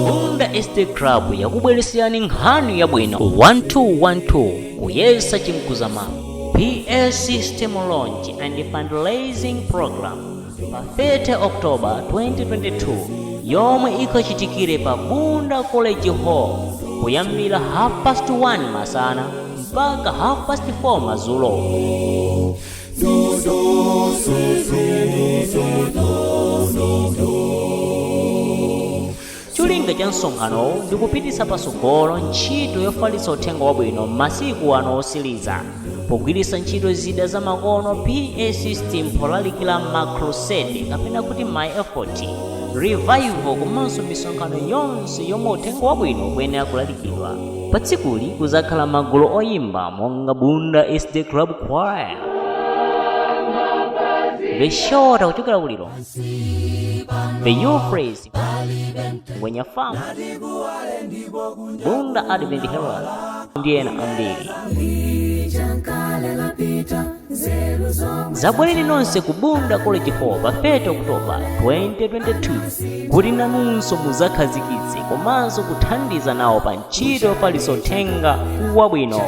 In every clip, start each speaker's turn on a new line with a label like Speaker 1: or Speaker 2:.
Speaker 1: Bunda SDA Club yakubweretserani nkhani yabwino 1212 kuyesa chimkuzamawu PA System Launch and Fundraising Program pa 30 October 2022 yomwe ikachitikire pa Bunda College Hall kuyambira 1:30 masana mpaka 4:30 madzulo. Cholinga cha msonkhanowu ndi kupititsa patsogolo ntchito yofalitsa uthenga wabwino m'masiku ano otsiriza pogwiritsa ntchito zida za makono PA system polalikira ma crusade kapena kuti ma effort, revival komanso misonkhano yonse yomwe uthenga wabwino ukuyenera kulalikidwa. Pa tsikuli kuzakhala magulu oyimba monga Bunda SDA Club Choir, The Shelter kuchokera ku Lilongwe, The Euphrates, Ngwenya Farm, Bunda Advent Herald ndi ena ambiri. Zabwereni nonse ku Bunda College Hall pa 30 October 2022 kuti nanunso muzakhazikitse komanso kuthandiza nawo pa ntchito yofalitsa uthenga wabwino.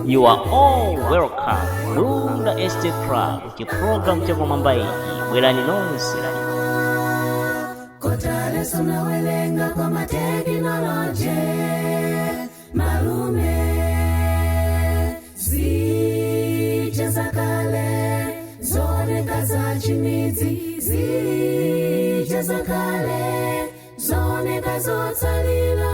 Speaker 1: You are all welcome. Bunda SDA Club, chiprogramu chapamwamba ichi, bwerani nonse.
Speaker 2: Kotale sunawelenga kwa matekinoloji malume zija zakale zooneka za chimidzi zija zakale zooneka zotsalira.